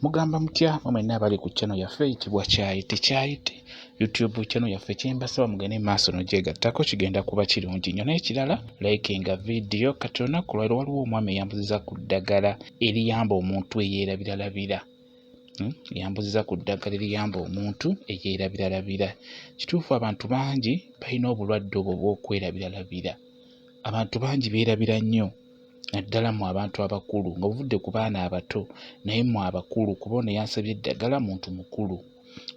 Mugamba mutya mwe mwenna abali ku channel yaffe eyitibwa Kyayiti Kyayiti YouTube channel yaffe, kyembasaba mugende maaso nogyegattako, kigenda kuba kirungi nnyo. N'ekirala, likinga video. Kati olunaku lwaliro waliwo omwami eyambuziza ku ddagala eriyamba omuntu eyeerabiralabira. Yambuziza ku ddagala eriyamba omuntu eyeerabiralabira. Kituufu, abantu bangi balina obulwadde obwo obw'okwerabiralabira. Abantu bangi beerabira nnyo, naddala mu abantu abakulu, nga buvudde ku baana abato, naye mu abakulu, kuba ono yansabye eddagala muntu mukulu,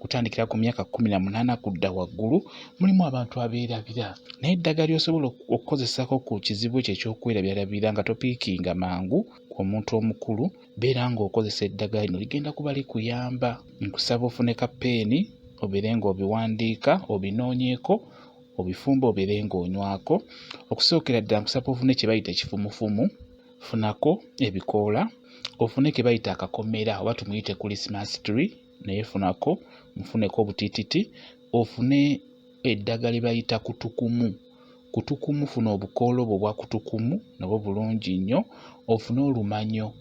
kutandikira ku myaka 18 kudda waggulu. Mulimu abantu abeerabira, naye eddagala ly'osobola okukozesako ku kizibu ekyo eky'okwerabiralabira nga topiikinga mangu ku omuntu omukulu, beera ng'okozesa eddagala lino, ligenda kuba likuyamba. Nkusaba ofune ka peeni, obeere ng'obiwandiika, obinoonyeeko, obifumba, obeere ng'onywako. Okusookera ddala, nkusaba ofune kye bayita ekifumufumu, funako ebikoola, ofune ke bayita akakomera oba tumuyite Christmas tree, naye funako, mufuneko obutiititi, ofune eddagala lye bayita kutukumu. Kutukumu, funa obukoola obwo obwa kutukumu, nabwo bulungi nnyo. Ofune olumanyo,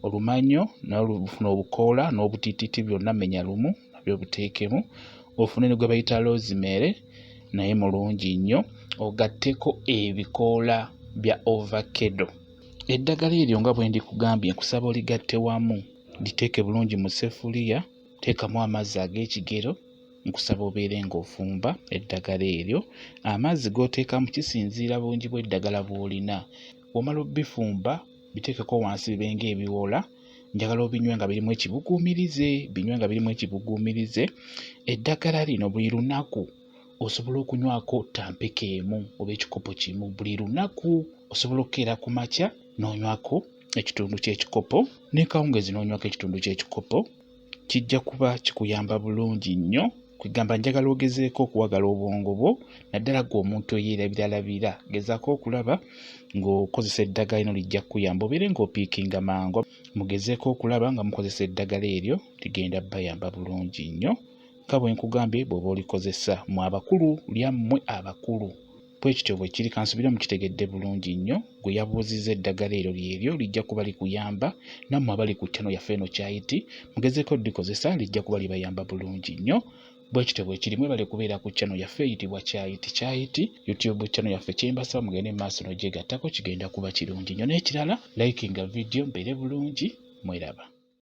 olumanyo nalwo funa obukoola n'obutiititi byonna, menya lumu nabyo obuteekemu. Ofune ne gwe bayita rosemary, naye mulungi nnyo. Ogatteko ebikoola bya ovakado. Eddagala eryo nga bwe ndikugambye, nkusaba oligatte wamu, liteeke bulungi mu ssefuliya, teekamu amazzi ag'ekigero. Nkusaba obeere ng'ofumba eddagala eryo. Amazzi g'oteekamu kisinziira bungi bw'eddagala bw'olina. Bw'omala obbifumba, biteekeko wansi bibe ng'ebiwola. Njagala obinywe nga birimu ekibuguumirize, binywe nga birimu ekibuguumirize. Eddagala lino buli lunaku osobola okunywako tampeka emu oba ekikopo kimu buli lunaku. Osobola okukeera ku makya n'onywako ekitundu ky'ekikopo, n'ekawungeezi n'onywako ekitundu ky'ekikopo. Kijja kuba kikuyamba bulungi nnyo. Kwegamba njagala ogezeeko okuwagala obwongo bwo, naddala ggwe omuntu eyeerabiralabira. Gezaako okulaba ng'okozesa eddagala lino, lijja kukuyamba obeere ng'opiikinga mangu. Mugezeeko okulaba nga mukozesa eddagala eryo, ligenda bbayamba bulungi nnyo. Nga bwe nkugambye, bw'oba olikozesa, mmwe abakulu, lyammwe abakulu. Bwe kityo bwe kiri, kansubire mukitegedde bulungi nnyo. Gwe yabuuzizza, eddagala eryo lyeryo, lijja kuba likuyamba. Nammwe abali ku channel yaffe eno Kyayiti, mugezeeko likozesa, lijja kuba libayamba bulungi nnyo. Bwe kityo bwe kiri. Mwebale kubeera ku channel yaffe eyitibwa Kyayiti Kyayiti YouTube channel yaffe. Kyembasaba, mugende mu maaso n'ogyegattako, kigenda kuba kirungi nnyo. N'ekirala, likinga video. Mbeere bulungi, mweraba.